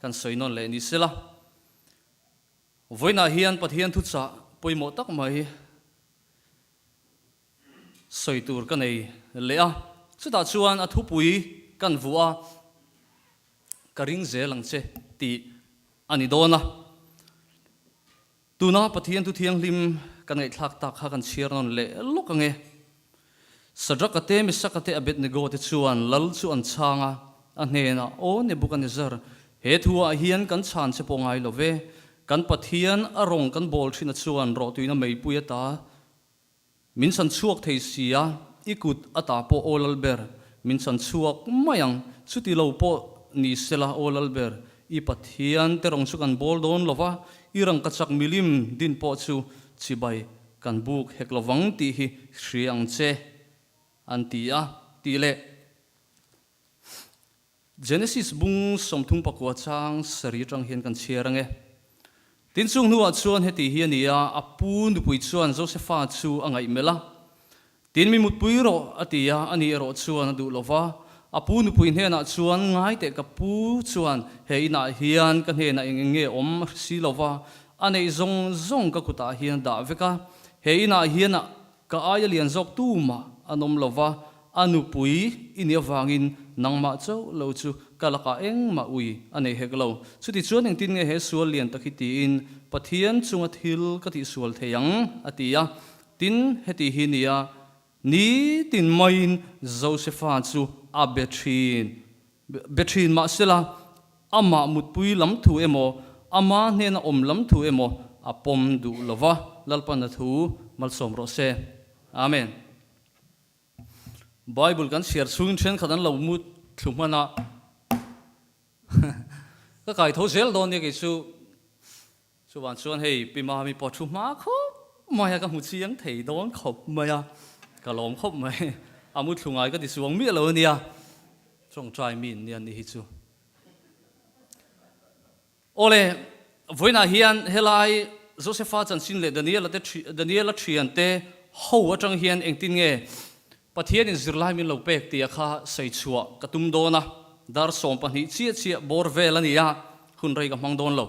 kan sawi nawn leh ni sela. Vawiinah hian Pathian thuchah pawimawh tak mai sawi tur ka nei leh a, chutah chuan a thupui kan vuah a, ka ring zel ang che tih a ni dawn a. Tuna Pathian thu thianghlim kan ngaihthlak tak kha kan chhiar nawn leh lawk ang e. Sadraka te, Mesaka te, Abednego te chuan lal chu an chhang a, a hnenah, Aw Nebukanezzar, he thuah hian kan chhan che pawh ngai lo ve. Kan Pathian a rawng kan bawl thina chuan rawhtuina meipui ata min chan chhuak thei si a, i kut ata pawh aw lalber, min chan chhuak mai ang. Chuti lo pawh ni sela aw lalber, i Pathian te rawng chu kan bawl dawn lo va, i rangkachak milim din pawh chu chibai kan buk hek lo vang tih hi hria ang che, an ti a, tih leh Genesis bung 39 chang sarih atang hian kan chhiar ang e. Tin chung hnuah chuan heti hi a ni a, a pu nupui chuan Josefa chu a ngaihmelh a, Tin mi mutpui rawh, a ti a, ani erawh chuan a duh lo va. A pu nupui hnenah chuan, Ngai teh ka pu chuan he inah hian ka hnenah eng eng nge awm a hre si lo va, a neih zawng zawng ka kutah hian a dah vek a, he inah hian a ka aia lian zawk tumah an awm lo va, a nupui i nih avangin nangmah chauh lo chu ka lakah engmah ui a nei hek lo. Chutichuan engtin nge he sual lian tak hi tiin Pathian chunga thil ka tihsual thei ang? a ti a. Tin, heti hi nia, nitin maiin Josefa chu a be thin be thin mahsela amah mutpui lam thu emaw, ama hnena awm lam thu emaw a pawm duh lo va, Lalpan a thu malsawm rawh se. Amen. Bible kan chhiar chhungin thenkhat an lo mut thlu hman a, ka kai tho zel dawn nia kei chu. Chuvang chuan hei Pi Mami pawh thu hma khawp mai a, ka hmu chiang thei dawn khawp mai a, ka lawm khawp mai. A mu thlu ngai ka ti chuang miah lo ania, tawngtai mi in nia ni hi chu. Awle, vawiinah hian helai Josefa chanchin leh Daniela te Daniela thiante ho atang hian engtin nge Pathianin zirlai min lo pek tia kha sawi chhuah ka tum dawn a, dar 12 chiah chiah bawr vel a ni a, hun rei ka hmang dawn lo.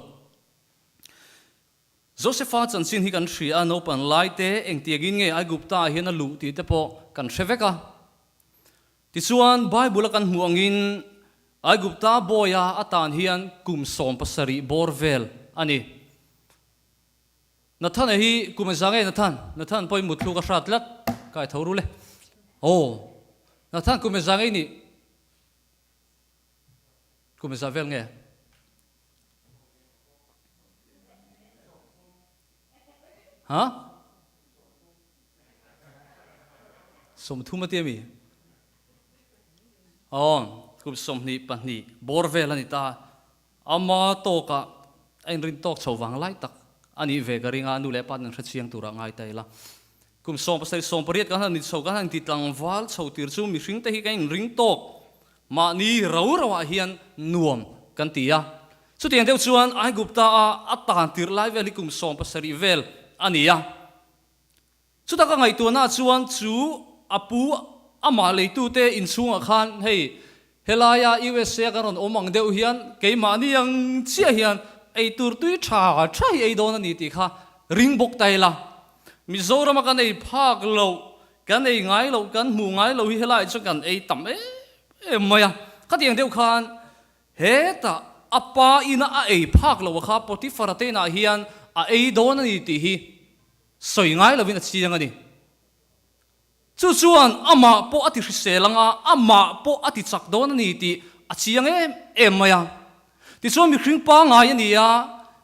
Josefa chanchin hi kan hria a, naupang lai te engtiangin nge Aigupta ah hian a luh tih te pawh kan hre vek a. Tichuan, Bible a kan hmuh angin Aigupta bawia a tan hian kum 17 bawr vel a ni. Nathana hi kum engzah nge Nathan? Nathan pawhin mutthluk a hrat tlat, kai tho ru le. Aw, Nathan kum engzah nge i nih? Kum engzah vel nge? Ha? 30 a ti ami? Aw, kum 22 bawr vel a ni ta. Ama tawkah a inrin tawk chho vang lai tak a nih ve ka ring a, nu leh pa an hre chiang turah ngai ta ila. Kum 17, 18 kan han ni chho, kan han ti tlangval chho tir chu mihring te hi kan inring tawk mahni ro roah hian nuam kan ti a. Chutiang deuh chuan Aigupta a a tan tirh lai vel hi kum 17 vel a ni a. Chuta ka ngaihtuahna chuan chu a pu amah leitute inchhungah khan hei helaia USA kan rawn awm ang deuh hian keimahni ang chiah hian eitur tui tha tha hi ei dawn a ni tih kha ring bawk ta ila. Mizorama kan ei phak loh, kan ei ngai loh, kan hmuh ngai loh hi helaiah chuan kan ei tam em em mai a. Khatiang deuh khan hetah a pa ina a ei phak loh a kha Potiphar-a te inah hian a ei dawn a ni tih hi Sawi ngai lovin a chiang a ni. Chu chuan amah pawh a ti hrisel ang a, amah pawh a ti chak dawn a ni tih a chiang em em mai a. Tichuan mihring pangngai a ni a,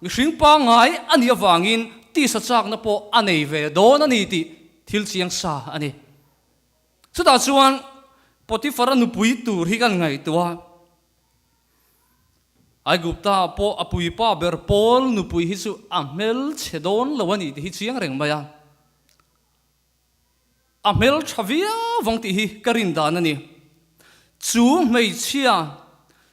mihring pangngai a nih avangin tisa chakna pawh a nei ve dawn a ni tih thil chiang sa a ni. Chutah chuan Potiphar-a nupui tur hi kan ngaihtuah a. Aigupta pawh a puipa ber Paul nupui hi chu a hmelchhe dawn lo a ni tih hi chiang reng mai a. A hmeltha viau vang tih hi ka rin dan a ni. Chu hmeichhia,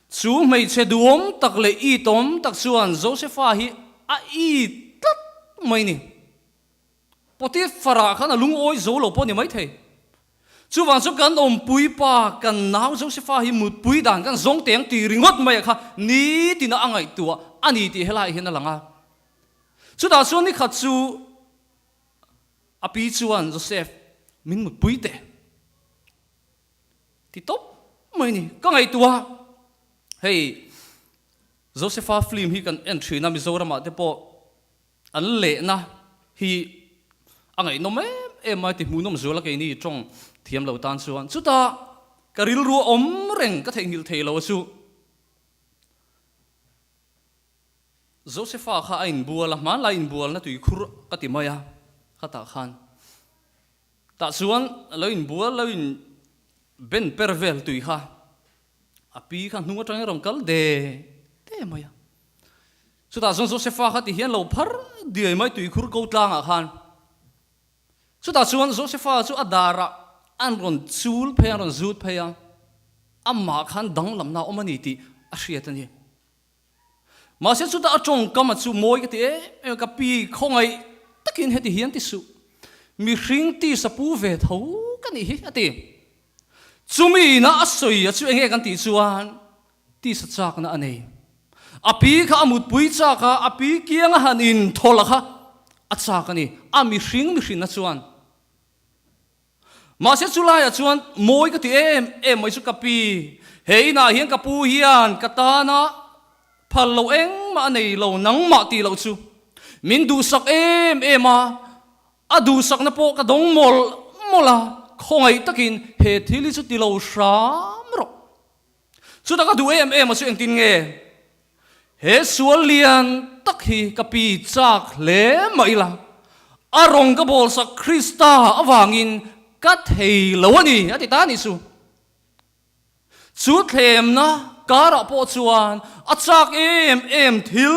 chu hmeichhe duhawm tak leh itawm tak chuan Josefa hi a it tlat mai ni. Potiphar-ah khan a lungawi zo lo pawh a ni maithei. Chuvang chu kan awmpui pa, kan nau Josefa hi mutpui dan kan zawng teh ang tih ringawt mai ah kha nitina a ngaihtuah a ni tih helaiah hian a lang a. Chutah chuan nikhat chu a pi chuan Josef min mutpui teh ti tawp mai a ni. Ka ngaihtuah hei Josefa film hi kan en thin a Mizoramah te pawh an lehna hi a ngaihnawm em em mai ti hmuhnawm zual a keini tawng thiam lo tan chuan chutah ka rilru a awm reng ka theihnghilh thei lo chu Josefa kha a inbual a hmanlai inbualna tuikhur ka ti mai a khatah khan tah chuan lo inbual lo in ben per vel tui kha A pi kha hnung atangin a rawn kal de de mai a. Chutah chuan Josefa kha ti hian lo phar diai mai tuikhur ko tlangah khan. Chutah chuan Josefa chu a darah an rawn chul phei a, an rawn zut phei a, amah khan danglamna a awm a ni tih a hriat a ni. Mahse chutah a tawngkam a chu mawi ka ti em em a, ka pi khawngaih takin heti hian ti suh, mihring tisa pu ve tho ka nih hi a ti. Chumi ina a sawi a chu enge kan tih chuan tisa chakna a nei. A pi kha a mutpui chak a, a pi kianga han inthawlh a kha a chak a ni, a mihring mihrinna chuan. Mahse chu laiah chuan mawi ka ti em em mai chu ka pi, he inah hian ka pu hian ka tana phal loh engmah a nei lo nangmah tih loh chu min duhsak em em a, a duhsakna pawh ka dawng mawlh mawlh a, khawngaih takin he thil hi chu ti lo hram rawh. Chutah ka duh em em a chu engtin nge? He sual lian tak hi ka pi chak hle mah ila, a rawng ka bawlsak Krista avangin ka thei lo a ni, a ti ta a nih chu. Chu thlemna karah pawh chuan a chak em em thil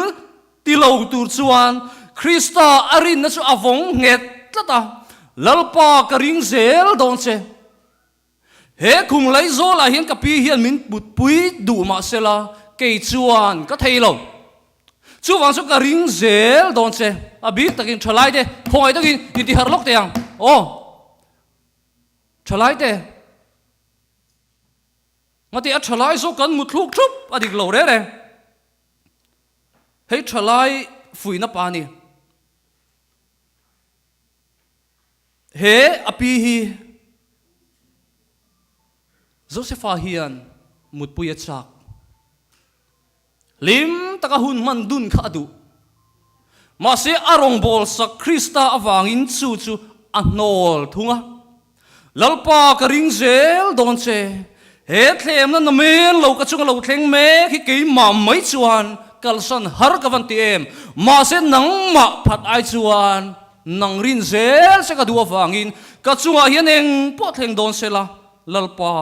ti lo tur chuan Krista a rinna chu a vawng nghet tlat a, Lalpa ka ring zel dawn che. He khung lei zawlah hian ka pi hian min putpui duh mah sela kei chuan ka thei lo. Chuvang chu ka ring zel dawn che, a bik takin thalai te khawngaih takin intiharh lawk teh ang aw. Thalai te ngati a thalai zawk kan muthluk thup a dik lo reng reng. Hei thalai fuihna pa a ni. He a pi hi Josefa hian mutpui a chak. Hlim taka hun hman dun kha a duh. Mahse a rawngbâwl sak Krista avângin chu chu a hnâwl thung a. Lalpa ka ring zel dawn che, he thlemna na men lo ka chunga lo thleng mek hi keimah mai chuan kalsan har ka van ti em, mahse nangmah phat ai chuan Nang rin zel che ka duh avangin ka chungah hian eng pawh thleng dawn se la, Lalpa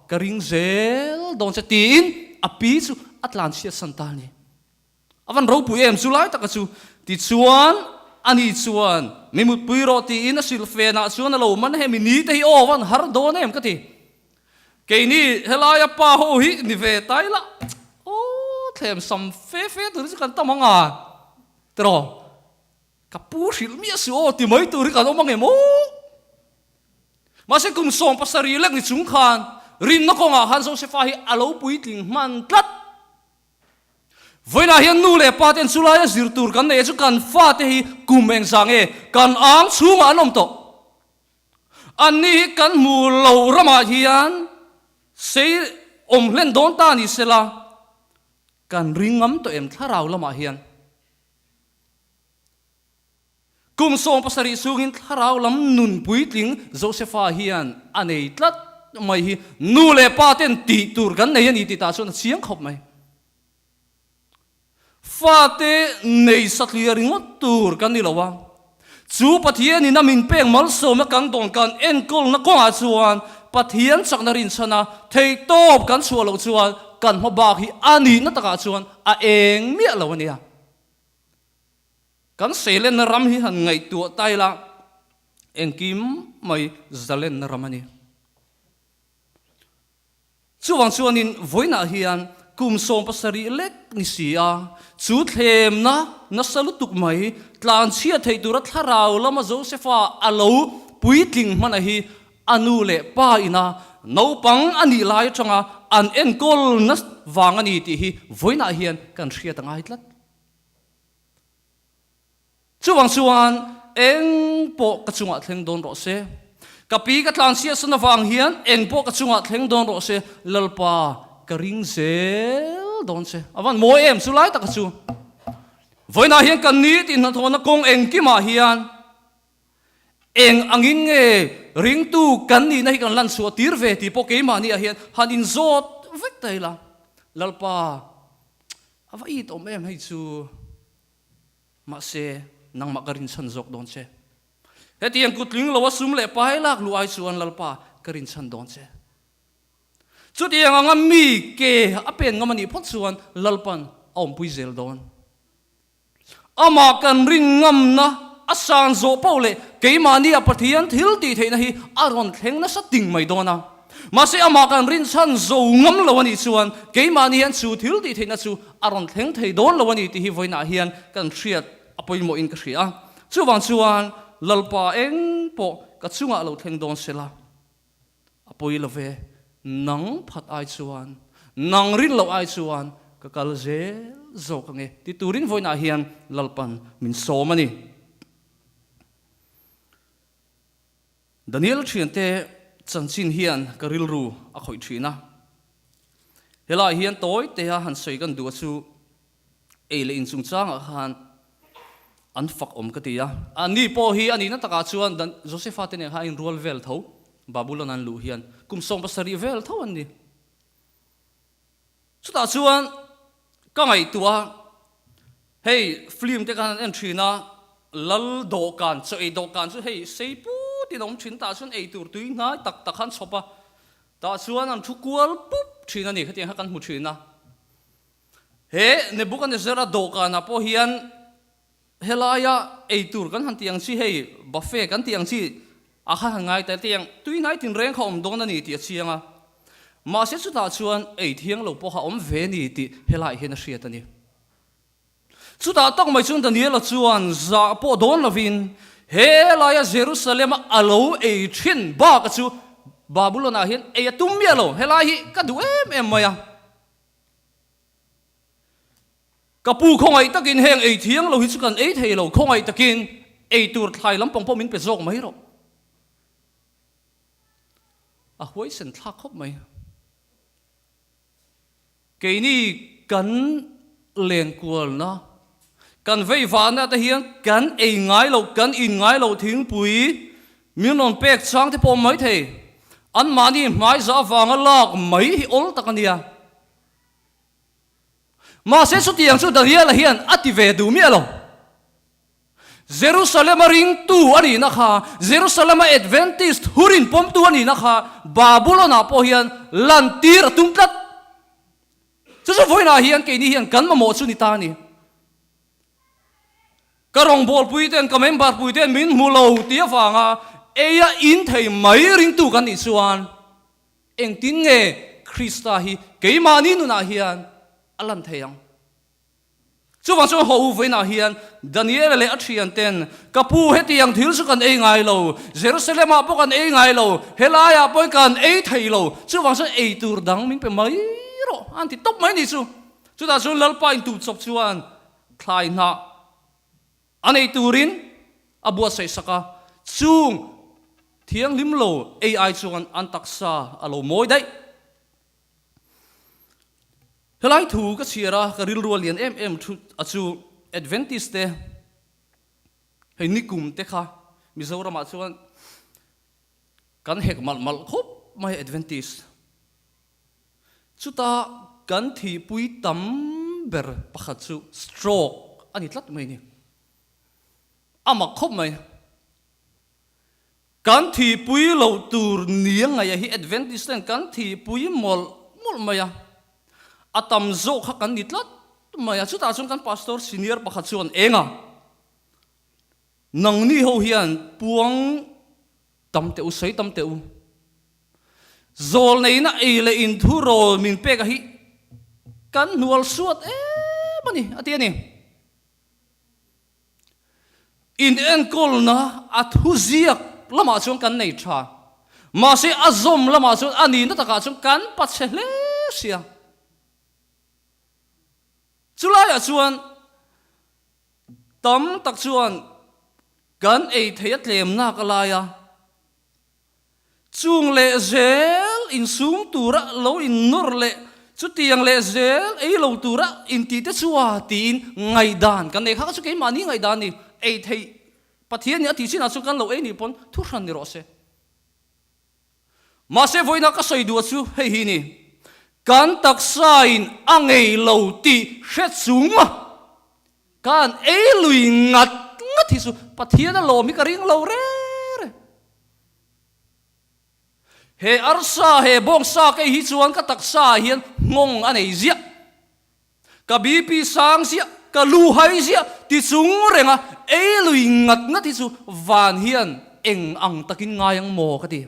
ka ring zel dawn che tiin a pi chu a tlan chhiat san ta a ni. A van ropui em chu lai taka chu. Tichuan ani chuan mi mutpui rawh tiin a silhfenah chuan a lo man hemi ni te hi aw van har dawn em ka ti. Keini helaia pa ho hi ni ve ta ila aw thlem sam fe fe tur hi chu kan tam ang a tiraw. Ka pu hrilh miah suh aw ti mai tur hi kan awm ang em aw? Mahse kum 70 lek ni chung khan rinna kawngah khan Josefa hi a lo puitling hman tlat. Vawiinah hian nu leh pa ten chulaia zir tur kan neih chu kan fate hi kum engzah nge kan ang chhungah an awm tawh. Anni hi kan hmu lo ramah hian sei awm hlen dawn ta ni sela kan ring ngam tawh em thlarau lamah hian. Kum 70 chhungin thlarau lam nun puitling Josefa hian a nei tlat mai hi nu leh pa ten tih tur kan nei a ni tih tah chuan a chiang khawp mai. Fate nei satliah ringawt tur kan ni lo a, chu Pathianin a min pek malsawmna kan dawn kan enkawlna kawngah chuan Pathian chakna rinchhana theihtawp kan chhuah loh chuan kan hma bak hi a nihna takah chuan a eng miah lo a nia. Kan seilenna ram hi han ngaihtuah ta ila, engkim mai zalenna ram a ni. Chuvang chuanin vawiinah hian kum 70 lek ni si a, chu thlemna nasa lutuk mai tlanchhiat theih tura thlarau lama Josefa a lo puitling hmana hi. a nu leh pa ina naupang a nih lai atanga an enkawlna vang a ni tih hi vawiinah hian kan hriat a ngai tlat. Chuvang chuan eng pawh ka chungah thleng dawn rawh se. Ka pi ka tlanchhiatsan avang hian eng pawh ka chungah thleng dawn rawh se, Lalpa ka ring zel dawn che. A van mawi em chu lai taka chu. Vawiinah hian kan ni tih hnathawhna kawng engkimah hian eng angin nge ringtu kan nihna hi kan lanchhuah tir ve tih pawh keimahniah hian han inzawt vek ta ila. Lalpa a va it awm em hei chu. Mahse, nangmah ka rinchhan zawk dawn che. Hetiang kutling lo a sum leh pai lak luh ai chuan Lalpa ka rinchhan dawn che. Chutiang anga mi ke a pen ngam a nih phawt chuan Lalpan a awmpui zel dawn. Amah kan rin ngamna a san zawh poh leh keimahni a Pathian thil tih theihna hi a rawn thleng nasa ting mai dawn a. Mahse, amah kan rinchhan zo ngam lo a nih chuan keimahni hian chu thil tih theihna chu a rawn thleng thei dawn lo a ni tih hi vawiinah hian kan hriat a pawimawhin ka hria a. Chuvang chuan Lalpa eng pawh ka chungah lo thleng dawn sela a pawi lo ve, nang phat ai chuan, nang rin loh ai chuan ka kal zel zawk ange ti turin vawiinah hian Lalpan min sawm a ni. Daniel thiante chanchin hian ka rilru a khawih thin a. Helaiah hian tawi teha han sawi kan duh a chu ei leh in chungchangah khan an fak awm ka ti a. Ani pawh hi a nihna takah chuan Josepha te nen khan a inrual vel tho, Babulon an luh hian kum 70 vel tho an ni. Chutah chuan ka ngaihtuah a, hei film te khan an en thin a, lal dawhkan, chaw ei dawhkan chu hei sei put in a awm thin, tah chuan ei tur tui hnai tak tak khan chhawp a, tah chuan an thu kual pup thin a ni, khatiang kha kan hmu thin a. He Nebuchadnezzar-a dawhkanah pawh hian Helaia ei tur kan han tih ang chi hei buffet kan tih ang chi a kha han ngai ta tiang tui hnai tinreng kha awm dawn a ni tih a chiang a. Mahse chutah chuan ei thiang lo pawh kha awm ve ni tih helaiah hian a hriat a ni. Chutah tak mai chuan Daniela chuan zah pawh dawn lovin helaia Jerusalem-a a lo ei thin baka chu Babulon-ah hian ei a tum miah lo, helai hi ka duh em em mai a. Ka pu khawngaih takin heng ei thiang lo hi chu kan ei thei lo, khawngaih takin ei tur thlai lampang pawh min pe zawk mai rawh. A huaisen thlak khawp mai. Keini kan lenkualna, kan veivahna te hian kan ei ngai lo, kan in ngai lo thingpui min rawn pek chang te pawh awm mai thei. Anmahni hmaiza avanga lak mai hi awl tak a nia. Mahse chutiang chu Daniela hian a ti ve duh miah lo. Jerusalem-a ringtu a nihna kha, Jerusalem-a Adventist hurin pawmtu a nihna kha Babulon-ah pawh hian lantir a tum tlat. Chu chu vawiinah hian keini hian kan mamawh chu ni ta a ni. Ka rawngbawlpui ten, ka member pui ten min hmu lo tih avanga eia in thei mai ringtu kan nih chuan, Engtin nge Krista hi keimahni nunah hian a lan thei ang? Chuvang chuan haw u vawiinah hian Daniela leh a thianten, Ka pu, hetiang thil chu kan ei ngai lo, Jerusalem-ah pawh kan ei ngai lo, helaiah pawhin kan ei thei lo, chuvang chuan ei tur dang min pe mai rawh, an ti tawp mai ni chu. Chutah chuan Lalpa intup chawp chuan thlai hnah A nei turin a buatsaih sak a, chung thianghlim lo ei ai chuan an taksa a lo mawi daih. Helai thu ka chhiar a, ka rilru a lian em em thu a chu Adventist te hei nikum te kha Mizoramah chuan kan hek malh malh khawp mai Adventist. Chuta kan thihpui tam ber pakhat chu stroke a ni tlat mai a ni. A mak khawp mai. Kan thihpui loh tur nia ngaih hi Adventist ten kan thihpui mawlh mawlh mai a. A tam zawk kha kan ni tlat mai a. Chutah chuan kan pastor senior pakhat chuan eng a, Nangni ho hian puang tam teh u, sawi tam teh u. Zawlneihna ei leh in thu rawl min pek a hi kan hnual suat em a ni, a ti a ni. In enkawlna a thu ziak lamah chuan kan nei tha. Mahse a zawm lamah chuan a nihna takah chuan kan pachhe hle sia. Chulaiah chuan tam tak chuan kan ei theih a tlemnak a lai a, Chung leh zel insum tura lo innawr leh chutiang leh zel ei lo tura intih te chu a tiin ngaihdan kan nei kha kha chu keimahni ngaihdan ni ei theih Pathian nih a tih chinah chuan kan lo ei nih pawn thu hran ni rawh se. Mahse vawiinah ka sawi duh chu hei hi ni, kan taksain a ngei lo tih hre chung a kan ei lui ngat ngat hi chu Pathian a lawm hi ka ring lo reng reng. He arsa, he bawngsa kei hi chuan ka taksa ah hian nghawng a nei ziah. Ka BP sang ziah, ka lu hai ziah ti chung renga ei lui ngat ngat hi chu van hian eng ang takin ngai ang maw ka ti.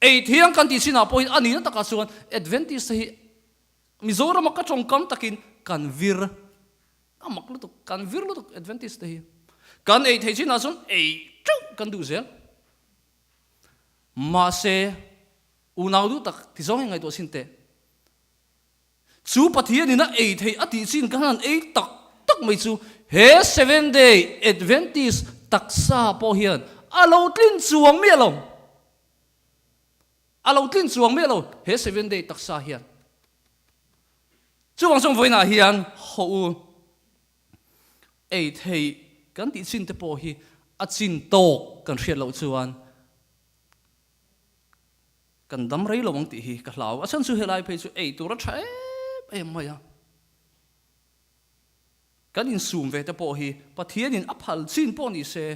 Ei thiang kan tih chinah pawhin a nihna takah chuan Adventist te hi Mizorama ka tawngkam takin kan vir. A mak lutuk, kan vir lutuk Adventist te hi. Kan ei thei chinah chuan ei teuh kan duh zel. Mahse, unau duh tak ti zawng hi ngaihtuah chhin teh. Chu Pathian in a ei theih a tih chin khan an ei tak tak mai chu he Seventh Day Adventist taksa pawh hian a lo tlin chuang miah lo. A lo tlin chuang miah lo he Seventh Day taksa hian. Chuvang chuan vawiinah hian haw u ei thei kan tih chin te pawh hi a chin tawk kan hriat loh chuan kan dam rei lo ang tih hi ka hlau. A chhan chu helai phei chu ei tur a tha em em mai a. Kan insum ve te pawh hi Pathianin a phal chin pawh ni se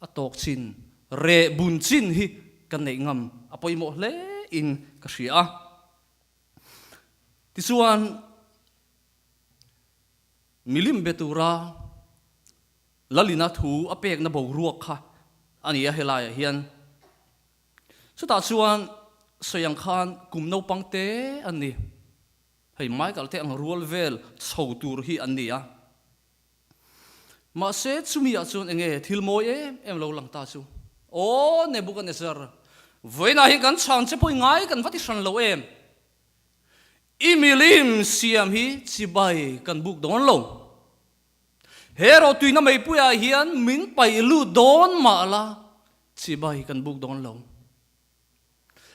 a tawk chin, reh bun chin hi kan neih ngam a pawimawh hle in ka hria a. Tichuan, milim be tura Lalina thu a pekna boruak kha a ni a helaiah hian. Chutah chuan sawi ang khan kum naupang te an ni. Hei Michael te ang rual vel chho tur hi an ni a. Mahse, chumi ah chuan enge thil mawi em em lo lang ta chu? Aw, Nebuchadnezzar, vawiinah hian kan chhan che pawh i ngai kan va ti hran lo em? I milim siam hi chibai kan buk dawn lo. He rawhtuina meipuiah hian min paih lut dawn mah la, chibai kan buk dawn lo.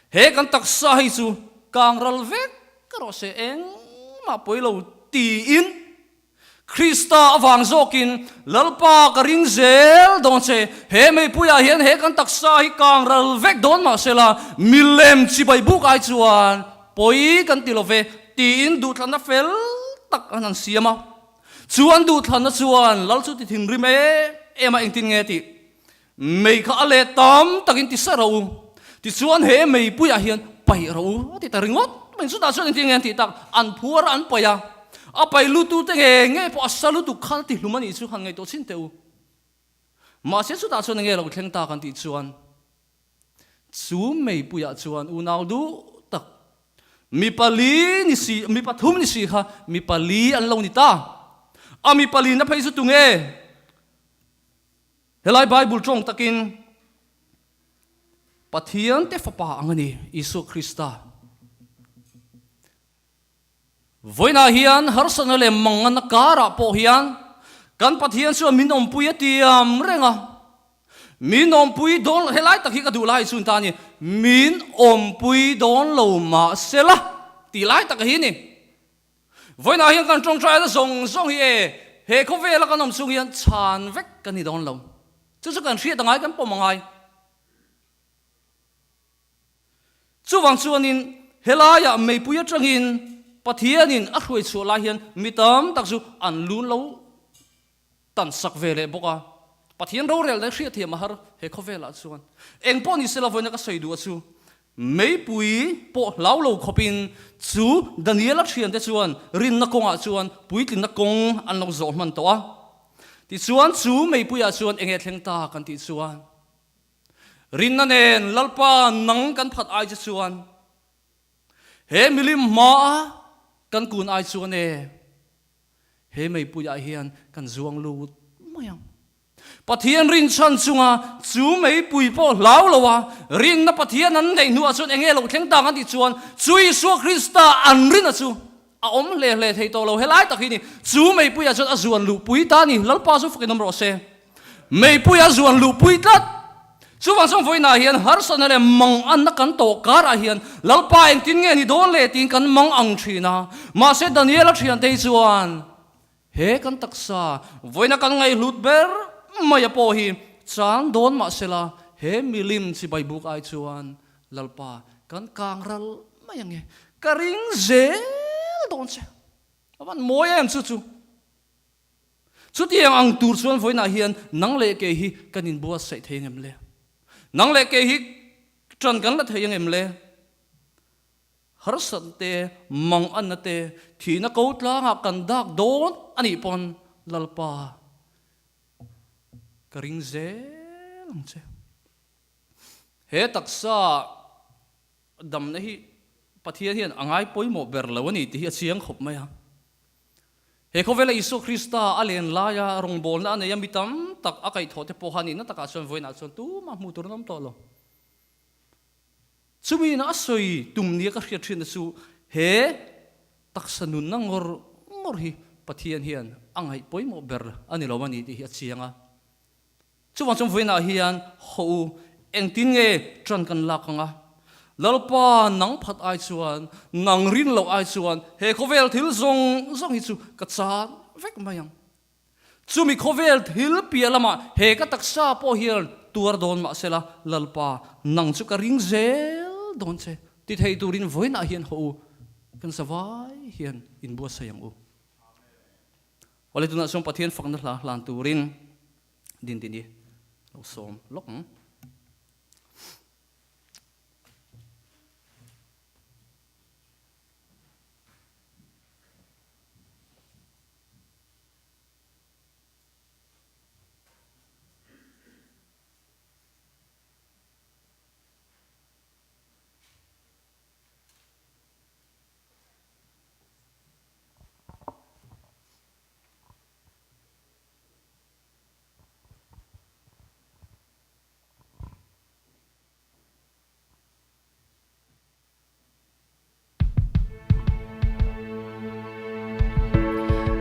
He kan taksa hi chu kang ral vek rawh se engmah pawi lo tiin Krista avang zawkin Lalpa ka ring zel dawn che, he meipuiah hian he kan taksa hi kang ral vek dawn mah sela milem chibai buk ai chuan pawi kan ti lo ve tiin duhthlanna fel tak an han siam a. Chu an duhthlanna chuan Lal chu ti thinrim em em a engtin nge tih Mei kha a let tam takin ti sa ro u, tichuan he meipuiah hian paih ro u a ti ta ringawt mai. Chutah chuan engtin nge an tih tak? An phuar a, an paih a, a paih lutute nge nge pawh a sa lutuk khan a ti hlum a nih chu han ngaihtuah chhin teh u. Mahse chutah chuan enge lo thleng ta kan tih chuan chu meipuiah chuan unau duh tak mi pali ni si, mi pathum ni si kha mi pali an lo ni ta. A mi palina phei chu tunge? Helai Bible tawng takin Pathian te fapa ang a ni, Isua Krista. Vawiinah hian harsatna leh manganna karah pawh hian kan Pathian chuan min awmpui a tiam reng a. Min awmpui dawn, helai tak hi ka duh lai chu ta a ni, min awmpui dawn lo mahsela tih lai tak hi a ni. Vawiinah hian kan tawngtaina zawng zawng hi e, he khawvela kan awm chung hian chhan vek kan ni dawn lo. Chu chu kan hriat angai, kan pawm angai. Chuvang chuanin helaiah meipui atangin Pathianin a hruai chhuah lai hian mi tam tak chu an lun lo tan sak ve leh bawk a. Pathian rorel leh hriatthiam a har he khawvelah chuan. Eng pawh ni sela vawiina ka sawi duh a chu Meipui pawh hlau lo khawpin chu Daniela thiante chuan rinna kawngah chuan puitlinna kawng an lo zawh hman tawh a. Tichuan chu meipuiah chuan enge thleng ta kan tih chuan rinna nen Lalpa nang kan phat ai che chuan he milim hmaa kan kun ai chuan e he meipuiah hian kan zuang lut mai ang. Pathian rinchhan chunga chu meipui pawh hlau lo a, rinna Pathian an neih hnuah chuan enge lo thleng tak an tih chuan chu Isua Krista an rinna chu a awm hle hle thei tawh lo. Helai tak hi ni, chu meipuiah chuan a zuan luhpui ta a ni. Lalpa chu fakin awm rawh se. Meipui a zuan luhpui tlat. Chuvang chuan vawiinah hian harsatna leh manganna kan tawh karah hian Lalpa engtin nge ni dawn le tiin kan mang ang thin a. Mahse Daniela thiante hi chuan he kan taksa vawiina kan ngaihhlut ber maia pawh hi chang dawn mahsela he milim chibai buk ai chuan Lalpa kan kang ral mai ange ka ring zel dawn che. A van mawi em chu chu. Chutiang ang tur chuan vawiinah hian nang leh kei hi kan inbuatsaih thei angem le? Nang leh kei hi ṭan kan la thei angem le? Harsat te, manganna te, thihna ko tlangah kan dak dawn a nih pawn Lalpa ka ring zel ang che. He taksa damna hi Pathian hian a ngai pawimawh ber lo a ni tih hi a chiang khawp mai a. He khawvela Isua Krista a len laia rawngbawlna a nei a, mi tam tak a kaihthawh te pawh kha nihna takah chuan vawiinah chuan tumah hmuh tur an awm tawh lo. Chumi ina a sawi tum nia ka hriat thinna chu he taksa nunna ngawr ngawr hi Pathian hian a ngaih pawimawh ber a ni lo a ni tih hi a chiang a. Chuvang chuan vawiinah hian haw u, engtin nge ṭan kan lak ang a? Lalpa nang phat ai chuan, nang rin loh ai chuan he khawvel thil zawng zawng hi chu ka chan vek mai ang. Chumi khawvel thil piah lamah he ka taksa pawh hian tuar dawn mah sela, Lalpa nang chu ka ring zel dawn che ti thei turin vawiinah hian haw u, kan zavai hian inbuatsaih ang u. Awle tunah chuan Pathian fakna hla hlan turin Dindini lo sawm lawk ang.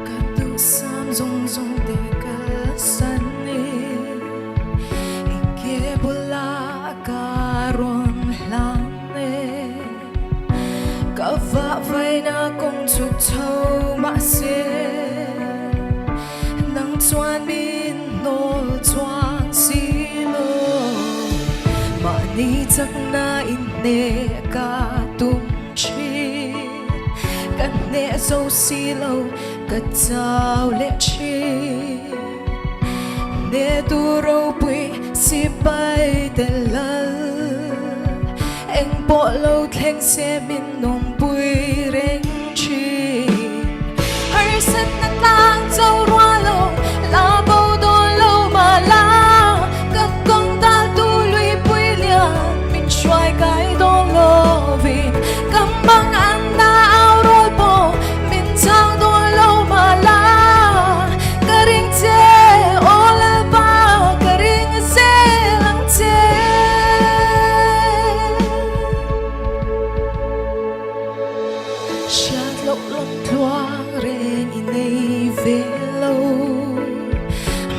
Ka duhsam zawng zawng te kalsan i i ke bulah ka rawn hlan e. Ka vahvaina kawng chhuk chho mahse nang chuan min hnawl chuang si lo. Mahni chakna inhneh ka tum thin, ka hneh zo si lo ka chau leh thin. Hnehtu ropui sipai te lal. Eng pawh lo thleng se min nawmpui reng thin. Harsatna tlang cho rua lo, la bo dawn lo mah la. Ka kawng dal tu lui pui lian, min hruai kai dawn lovin. Ka mang an na au rawl pawh, min chhang dawn lo mah la. Ka ring che, aw Lalpa, ka ring zel ang che. Hriat loh lam tluang reng i nei ve lo,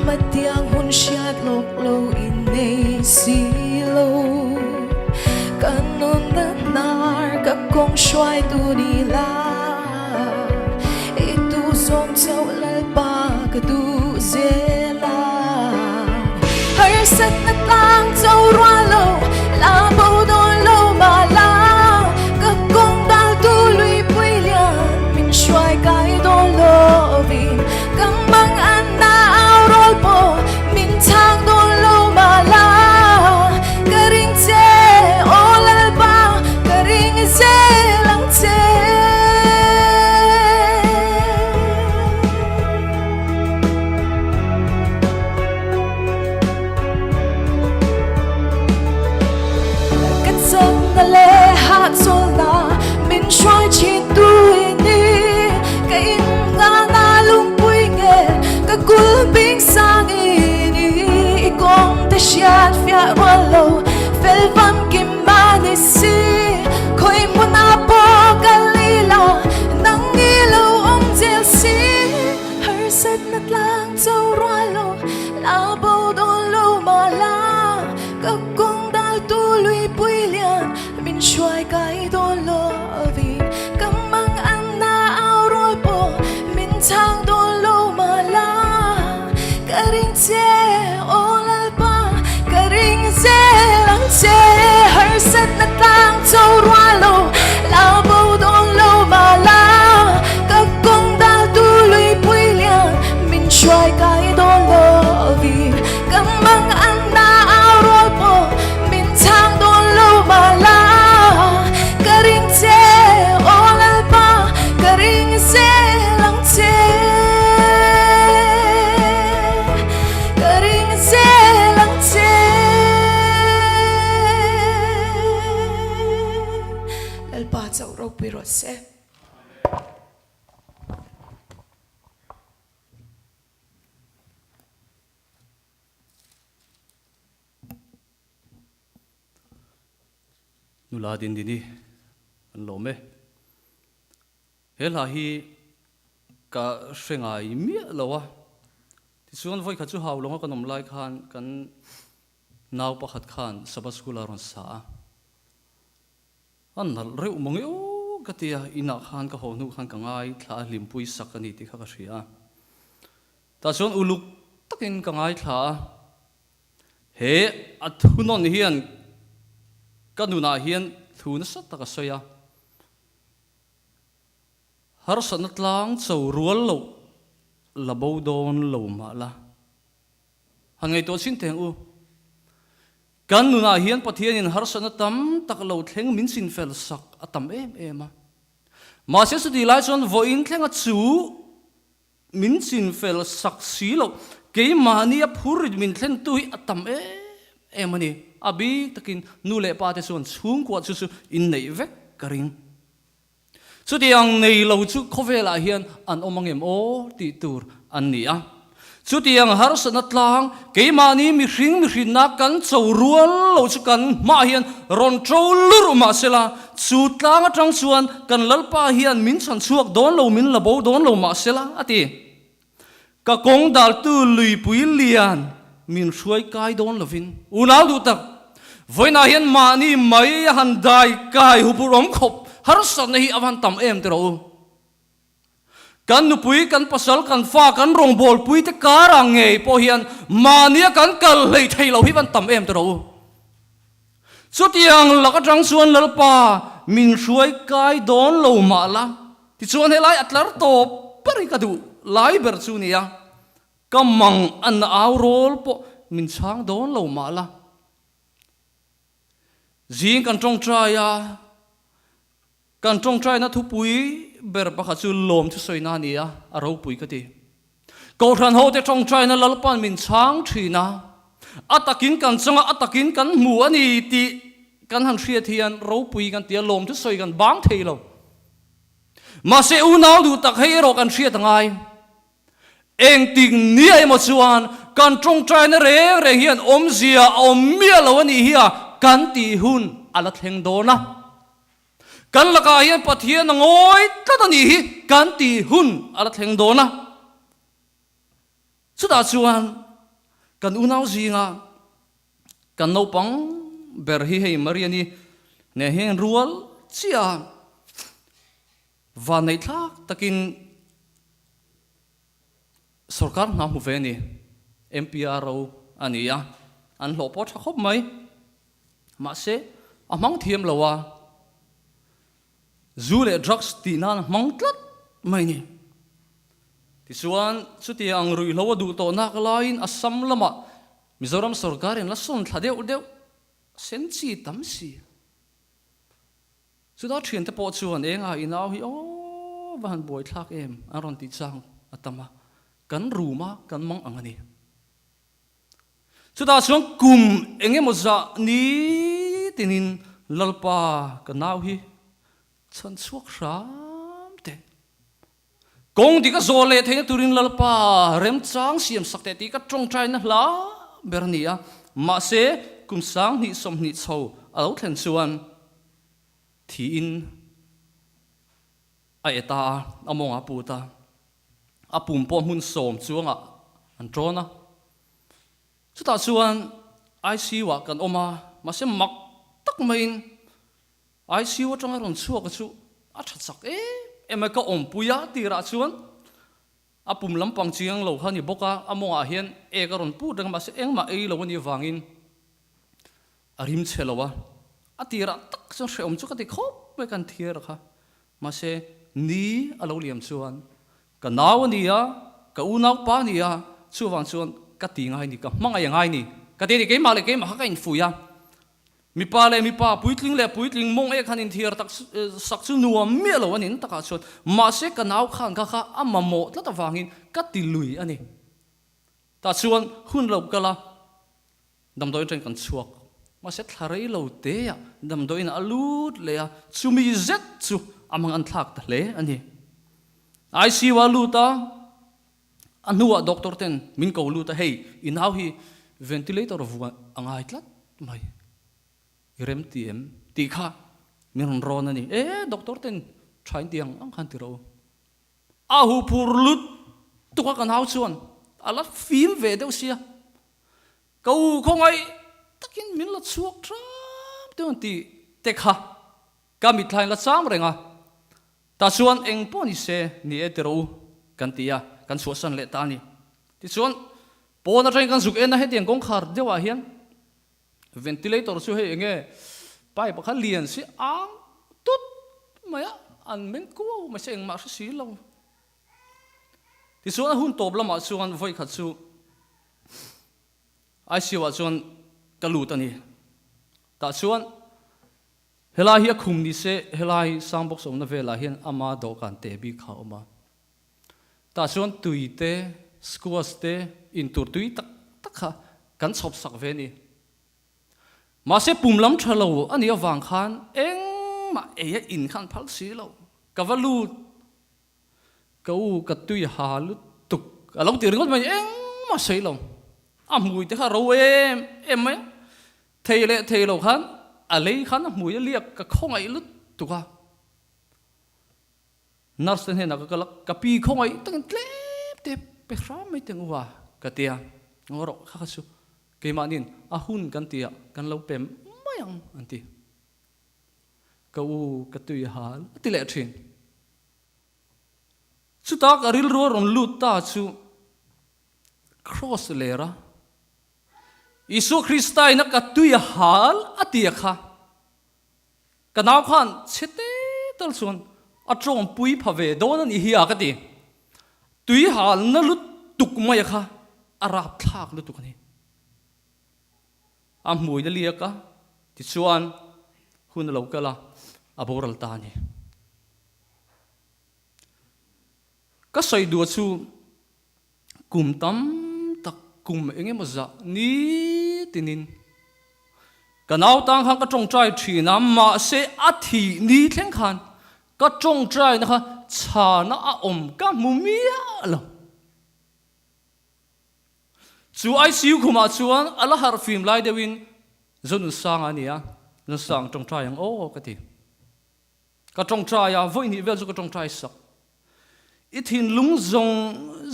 hmatiang hun hriat lawk lo i nei si lo. Ka nunna hnar ka kawng hruaitu ni la, i duh zawng chauh Lalpa ka duh zel a. Harsatna tlang cho rual lo, la bo dawn lo mah la. Ka kawng dal tu lui pui lian, min hruai kai dawn lovin. Ka mang an na au rawl pawh, min chhang dawn lo mah la. Ka ring che, aw Lalpa, ka ring zel ang che. rual lo fel famkim a ni si Khawi hmunah pawh kal ila nang i lo awm zel si Harsatna tlang cho rual lo la bo dawn lo mah la Ka kawng dal tu luipui lian min hruai kai dawn lovin Ka mang an na au rual pawh min chhang dawn lo mah la Ka ring che aw Lalpa ka ring zel ang che Harsatna tlang cho rual lo la bo dawn lo mah la Ka kawng dal tu luipui lian min hruai kai dawn lovin Ka mang an na au rual pawh min chhang dawn lo mah la Ka ring che aw Lalpa ka ring zel ang che Ka ring zel ang che Lalpa chauh ropui rawh se. Nula Dindini an lawm e. He hla hi ka hre ngai miah lo a, tichuan vawi khat chu hau lawnga kan awm lai khan kan nau pakhat khan Sabbath School a rawn sa a, a nalh reuh maw nge aw ka ti a, inah khan ka haw hnu khan ka ngaithla a, hlimpui sak a ni tih kha ka hria a. Tah chuan uluk takin ka ngaithla a, he a thunawn hian ka nunah hian thu nasa tak a sawi a, harsatna tlang cho rual loh la bo dawn lo mah la. Han ngaihtuah chin teh ang u. Kan nunah hian Pathianin harsatna tam tak lo thleng min chinfel sak a tam em em a. Mahse chutih lai chuan vawiin thlenga chu Min chinfel sak si loh, keimahni a phurrit min thlentu hi a tam em em a ni. A bik takin nu leh pa te chuan chhungkua chu chu inneih vek ka ring. Chutiang nei lo chu khawvelah hian an awm angem aw tih tur an ni a. Chutiang harsatna tlang keimahni mihring mihrinna kan cho rual lo chu kan hmaah hian rawn to lurh mahsela, Chu tlang atang chuan kan Lalpa hian min chhan chhuak dawn lo, min la bo dawn lo mahsela, a ti. Ka kawng daltu luipui lian min hruai kai dawn lovin. Unau duh tak, vawiinah hian mahni mai a han dai kai huphurh awm khawp harsatna hi a van tam em tiraw u. Kan nupui, kan pasal, kan fa, kan rawngbawlpui te karah ngei pawh hian mahnia kan kal hlei thei lo hi van tam em tiraw u. Chutiang lak atang chuan Lalpa min hruai kai dawn lo mah la, tichuan helai a tlar tawp ber hi ka duh lai ber chu nia, ka mang an au rawl pawh min chhang dawn lo mah la. Zing kan tawngtai a. Kan tawngtaina thupui ber pakhat chu lawm thusawina a ni a, a ropui ka ti. Kohhran hote tawngtaina Lalpa'n min chhang thin a, a takin kan changa a takin kan hmu a ni tih kan han hriat hian ropui kan ti a, lawm thusawi kan bang thei lo. Mahse unau duh tak hei erawh kan hriat a ngai. Engtik nia emaw chuan kan tawngtaina reng reng hian awmzia a awm miah lo a nih hi a kan tih hun a la thleng dawn a. Kan lakah hian Pathian a ngawi tlat a nih hi kan tih hun a la thleng dawn a. Chutah chuan kan unau zinga kan naupang ber hi hei Mariani nen hian rual chiah a, vanneihthlak takin sorkar hna hmu ve a ni, MPRO a ni a, an hlawh pawh tha khawp mai. Mahse, a hmang thiam lo a, zu leh drugs tih nan a hmang tlat mai a ni. Tichuan, chutia ang ruihhlo a duh tawh nak laiin Assam lamah Mizoram sorkarin la sawn thla deuh deuh sen chi tam si. Chutah thiante pawh chuan engah i nau hi aw va han buaithlak em an rawn tih chang a tam a, kan room a kan mang ang a ni. Chutah chuan kum eng emaw zah ni tinin Lalpa ka nau hi chhan chhuak hram teh. Kawng dik a zawh leh theihna turin Lalpa remchang siam sak teh tih ka tawngtaina hla ber a ni a. Mahse, kum 2020 chho a lo thlen chuan thiin a e ta a, a mawng a put a, a pum pawh hmun sawm chuangah an ṭawn a. Chutah chuan ICU ah kan awm a, mahse mak tak maiin ICU atanga rawn chhuak chu a tha chak em em a, ka awmpui a tirah chuan a pum lampang chiang lo kha a ni bawk a, a mawngah hian ek a rawn put reng a, mahse engmah ei lo a nih avangin a rim chhe lo a, a tirah tak chuan hrehawm chu ka ti khawp mai kan thiar kha, mahse ni a lo liam chuan Ka nau a ni a, ka unau pa a ni a, chuvang chuan ka ti ngai ni, ka hmangaih a ngai ni. Ka ti a ni, keimah leh keimah kha ka infuih a. Mipa leh mipa, puitling leh puitling mawng ek han inthiar tak sak chu nuam miah lo a ni takah chuan. Mahse ka nau khan kha kha a mamawh tlat avangin ka ti lui a ni. Tah chuan hun lo kal a. Damdawiin atangin kan chhuak. Mahse thla rei lo te ah damdawiin a lut leh a, chumi zet chu a mang an thlak ta hle a ni. ICU a lut a, a hnuah doctor ten min ko lut a, hei i nau hi ventilator vuah a ngai tlat mai, i rem ti em? tih kha min rawn rawn a ni. E doctor ten tha in ti ang ang khan ti rawh u. A huphur lut tuk a ka nau chuan a la fim ve deuh sia. Ka u khawngaih takin min la chhuak ṭam teuh ang tih te kha ka mitthlain la chang reng a, tah chuan eng pawh ni se ni e tiraw u kan ti a, kan chhuahsan leh ta a ni. Tichuan pawn atangin kan zuk en a, hetiang kawngkhar deuhah hian ventilator chu hei enge pipe kha lian si ang tut mai a, an meng kuau mai se engmah hre si lo. Tichuan a hun tawp lamah chuan vawikhat chu ICU ah chuan ka lut a ni. Tah chuan helai hi a khum ni se helai sound box awmna velah hian ama dawhkan te bik kha a awm a. Tah chuan tui te, squash te, intur tui tak tak kha kan chhawp sak ve a ni. Mahse pum lam tha lo a nih avang khan engmah ei a in khan phal si lo. Ka va lut Ka u ka tui ha lutuk a lo ti ringawt mai engmah sawi lo. A hmui te kha ro em em mai a, thei leh thei lo khan a lei khan a hmui a liak ka khawngaih lutuk a. Nurse te hnenah ka kal a, ka pi khawngaih takin tlem te pe hram mai teng u a ka ti a, ngaw rawh kha kha chu keimahniin a hun kan ti a kan lo pe mai ang an ti. Ka u ka tui hal a ti leh thin. Chuta ka rilru a rawn lut ta chu Kraws ler a, Isua Krista in a ka tui a hal a ti a kha. Ka nau khan chhe te tal chuan a tawngpui pha ve dawn a nih hi a ka ti. Tui hal na lutuk mai a kha a rapthlak lutuk a ni. A hmui na liak a, tichuan hun a lo kal a, a boral ta a ni. Ka sawi duh chu kum tam tak kum eng emaw zah ni tinin ka nau tang khan ka tawngtai thin a, mahse a thih ni thleng khan ka tawngtaina kha chhana a awm ka hmu miah lo. Chu ICU khumah chuan a la harh fim lai deuhin Zonunsanga a ni a, Zonunsang tawngtai ang aw ka ti. Ka tawngtai a, vawi hnih vel chu ka tawngtai sak. I thinlung zawng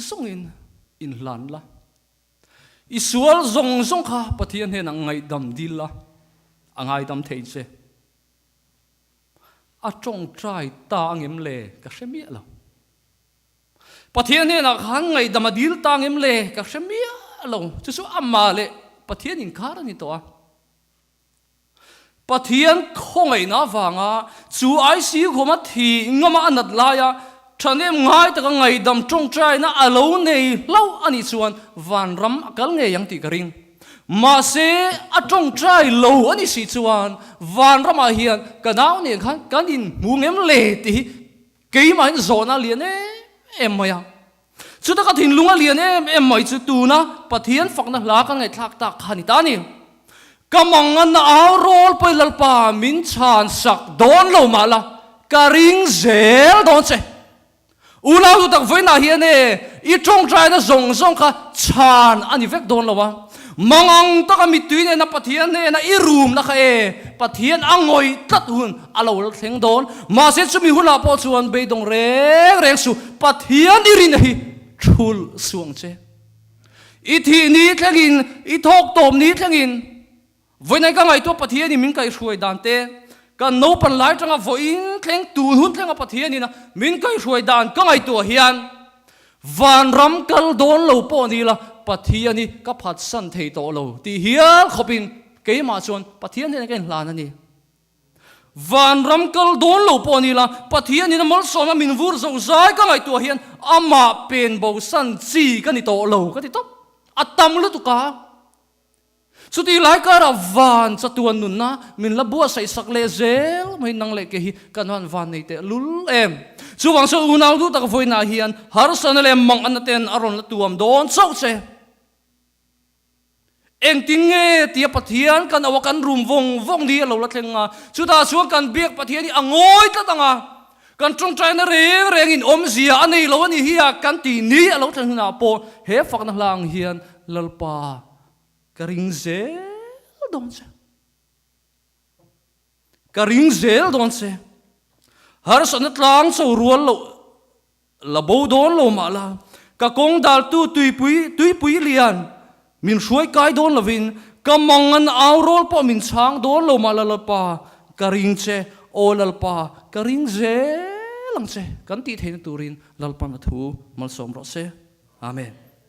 zawngin inhlan la. I sual zawng zawng kha Pathian hnenah ngaihdam dil la, a ngaidam thei che. A tawngtai ta angem le ka hre miah lo. Pathian hnenah khan ngaihdam a dil ta ngem le ka hre miah lo. Chu chu amah leh Pathian inkar a ni tawh a. Pathian khawngaihna avanga chu ICU khawma thi ngama a nat laia thahnem ngai taka ngaihdam tawngtaina a lo nei hlauh a nih chuan vanram a kal ngei ang tih ka ring. Mahse a tawngtai lo a nih si chuan vanramah hian ka nau nen khan kan inhmu ngem le tih hi Keimahin zawhna a lian em em mai a. Chuta ka thinlung a lian em em mai chu tuna Pathian fakna hla ka ngaihthlak tak kha a ni ta a ni. Ka mangan na au rawl pawi Lalpa min chhan sak dawn lo mah la, ka ring zel dawn che. Unau tu tak vawiinah hian e, i tawngtaina zawng zawng kha chhan a ni vek dawn lo a. Mangang taka mittui nena Pathian hnena i rumna kha e, Pathian a ngawih tlat hun a lo la thleng dawn. Mahse chumi hunah pawh chuan beidawng reng reng suh, Pathian i rinna hi thulh suh ang che. I thih ni thlengin, i thawk tawp ni thlengin, Vawiinai ka ngaihtuah Pathianin min kaihhruai dan te, kan naupan lai tanga vawiin thleng tun hun thlenga Pathianin min kaihhruai dan ka ngaihtuah hian vanram kal dawn lo pawh ni la Pathian hi ka phatsan thei tawh lo tih hial khawpin keimah chuan Pathian hnenah ka inhlan a ni. Vanram kal dawn lo pawh ni la Pathianin a malsawmna min vur zo zai ka ngaihtuah hian amah pen bosan chi ka ni tawh lo ka ti tawp. A tam lutuk a. Chutih lai karah van chatuan nunna min la buatsaih sak leh zel mai nang leh ke hi kan han van nei teh lul em. Chuvang chuan unau duh tak vawiinah hian harsana leh manganna ten a rawn la tuam dawn chauh che. Engtin nge tia Pathian kan auh a kan rum vawng vawng ni a lo la thleng a, chutah chuan kan biak Pathian hi a ngawi tlat ang a, kan tawngtaina reng rengin awmzia a nei lo a ni hi a kan tih ni a lo thlen hunah pawh he fakna hlang hian Lalpa Ka ring zel dawn che. Ka ring zel dawn che. Harsatna tlang cho rual loh la bo dawn lo mah la, ka kawng daltu tuipui tuipui lian min hruai kai dawn lovin, ka mang an au rawl pawh min chhang dawn lo mah la Lalpa, ka ring che, aw Lalpa, ka ring zel ang che kan tih theihna turin Lalpan a thu malsawm rawh se. Amen.